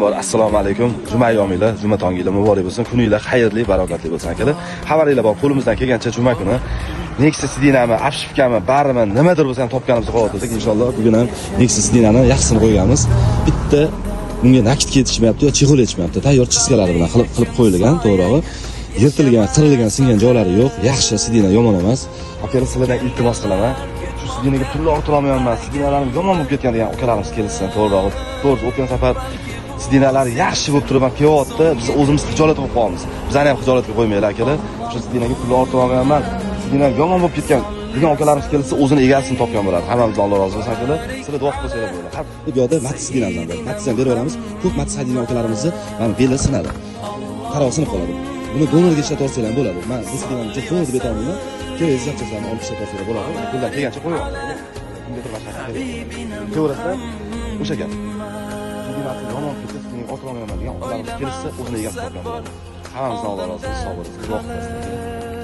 Bor, assalomu alaykum. Juma ayyominglar, juma tonginglar muborak bo'lsin. Kuninglar xayrli, barokatli bo'lsin akalar. Xabaringlar bor, qo'limizdan kelgancha juma kuni Nexia сиденье mi, обшивка mi, barimi, nimadir bo'lsa ham topganimizni qo'yib inshaalloh. Bugun ham Nexia сиденье ni yaxshisini qo'yganmiz. Bitta bunga накидка yetishmayapti yo чехол yetishmayapti. Tayyor чистка lari bilan qilib qilib qo'yilgan, to'g'rog'i. Yirtilgan, qirilgan, singan joylari yo'q. Yaxshi сиденье, yomon emas. Akalar, sizlardan iltimos qilaman. Shu сиденье ga pulni orttirolmayapman, сиденье larim yomon bo'lib ketgan degan akalarimiz kelsin, to'g'rirog'i. To'g'risi, o'tgan safar сиденье lari yaxshi bo'lib turib ham kelyapti. Biz o'zimiz xijolat bo'lib qolamiz. Bizani ham xijolatga qo'ymanglar, akalar. Shu сиденье ga pulni orttirolmayapman, сиденье m yomon bo'lib ketgan degan akalarimiz kelsa, o'zini egasini topgan bo'ladi. Hammamizdan Alloh rozi bo'lsin, akalar. Sizlar duo qilib qo'ysanglar bo'ladi. Har bu yoqda Matiz сиденье miz ham bor. Matiz ham beraveramiz. Ko'p Matiz haydaydigan akalarimizni mana beli sinadi. Qarog'i sinib qoladi. Buni donorga ishlatib olsanglar ham bo'ladi. Man bu сиденье ni juda zo'r deb aytolmayman. Kerak zapchastlarni olib ishlatib olsanglar bo'ladi. Qo'ldan kelgancha qo'yyapti. Kimgadir maslahat kerak. Kelaverasizlar, o'sha gap. Сиденье si yomon ketsa, сиденье ga o'tirolmayman degan odamlar kelishsa, o'zini egasi topgan bo'ladi. Hammamizdan Alloh rozi bo'lsin, sog' bo'lsin, duo qilasiz.